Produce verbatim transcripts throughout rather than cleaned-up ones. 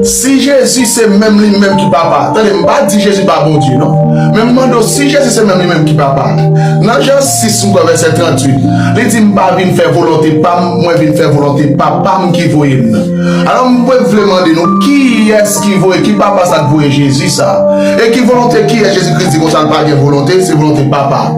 Si Jezi se menm li menm ki Papa, tande, m pa di Jezi pa Bondye, non. Men m mande w, si Jezi se menm li menm ki Papa, nan Jan sis, m kwè vèsè tranntuit, li di, "M pa vin fè volonte pa m, mwen vin fè volonte Papa m ki voye m nan." Alò, m vle mande nou, kiyès ki voye, ki Papa sa k voye Jezi sa? E ki volonte kiyès Jezi Kris di konsa l pa gen volonte, se volonte Papa?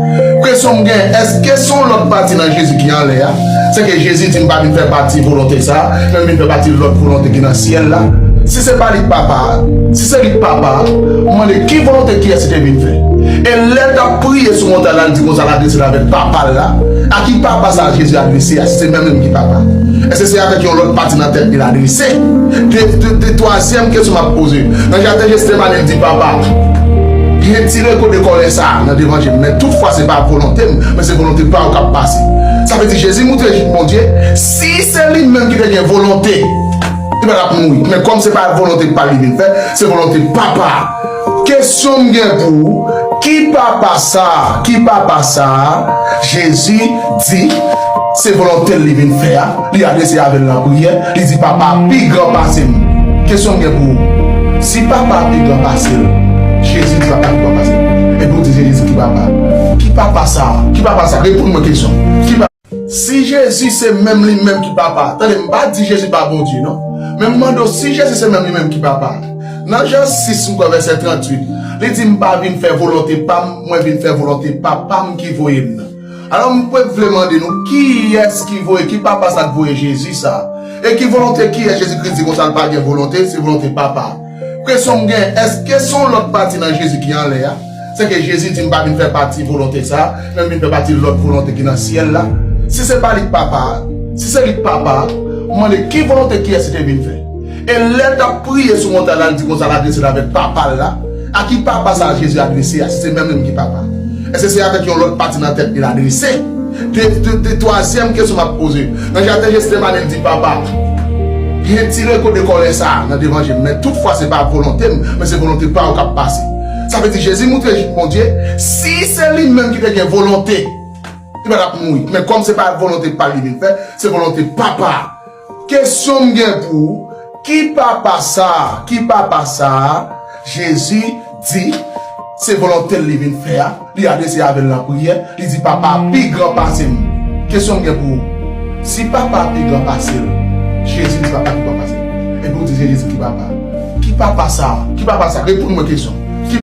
Kesyon m gen, èske se yon lòt pati nan Jezi ki anlè a? Se ke Jezi di, "M pa vin fè pati volonte sa, men m vin fè pati lòt volonte ki nan syèl la." Si se pa li k Papa a, si se li k Papa a, m mande ki volonte kiyès li te vin fè? E lè l t ap priye sou montay la, l di konsa l adrese l avèk Papa l la. A ki Papa sa Jezi adrese a, si se menm li menm ki Papa? Èske se avèk yon lòt pati nan tèt li l adrese? De, de, de twazyèm kesyon m ap poze. Nan jaden Jetsemane, l di, "Papa, retire kote kòlè sa a nan devan je m, men toutfwa se pa volonte m, men se volonte pa w k ap pase." Sa vle di Jezi moutre Bondye, si se li menm ki te gen volonte, li pa t ap mouri. Men kòm se pa volonte pa l li vin fè, se volonte Papa a. Kesyon m gen pou ou, ki Papa sa a, ki Papa sa a, Jezi di, se volonte l li vin fè a, li adrese avè l nan priyè, li di, "Papa a pi gran pase m." Kesyon m gen pou ou, si Papa a pi gran pase l, Jezi di Papa a pi gran pase l, epi w di Jezi ki Papa? Ki Papa sa a? Ki Papa sa a? Reponn mwen kesyon. Ki pa- Si Jezi se menm li menm ki Papa, tande, m pa di Jezi pa Bondye, non. Men m mande w, si Jezi se menm li menm ki Papa, nan Jan sis, m kwè vèsè tranntuit, li di, "M pa vin fè volonte pa m, mwen vin fè volonte Papa m ki voye m nan." Alò, m vle mande nou, kiyès ki voye, ki Papa sa k voye Jezi sa? E ki volonte kiyès Jezi Kris di konsa l pa gen volonte, se volonte Papa? Kesyon m gen, èske se yon lòt pati nan Jezi ki anlè a? Se ke Jezi di, "M pa vin fè pati volonte sa, men m vin fè pati lòt volonte ki nan syèl la." Si se pa li k Papa a, si se li k Papa a, m mande ki volonte kiyès li te vin fè? E lè l t ap priye sou montay la, l di konsa l adrese l avèk Papa l la. A ki Papa sa Jezi adrese a, si se menm li menm ki Papa? Èske se avèk yon lòt pati nan tèt li l adrese? De, de, de twazyèm kesyon m ap poze. Nan jaden Jetsemane, l di, "Papa, retire kote kòlè sa a nan devan je m, men toutfwa se pa volonte m, men se volonte pa w k ap pase." Sa vle di Jezi moutre Bondye, si se li menm ki te gen volonte, li pa t ap mouri. Men kòm se pa volonte pa l li vin fè, se volonte Papa a. Kesyon m gen pou ou, ki Papa sa a, ki Papa sa a, Jezi di, se volonte l li vin fè a, li adrese avè l nan priyè, li di, "Papa a pi gran pase m." Kesyon m gen pou ou, si Papa a pi gran pase l, Jezi di Papa a pi gran pase l, epi w di Jezi ki Papa? Ki Papa sa a? Ki Papa sa a? Reponn mwen kesyon.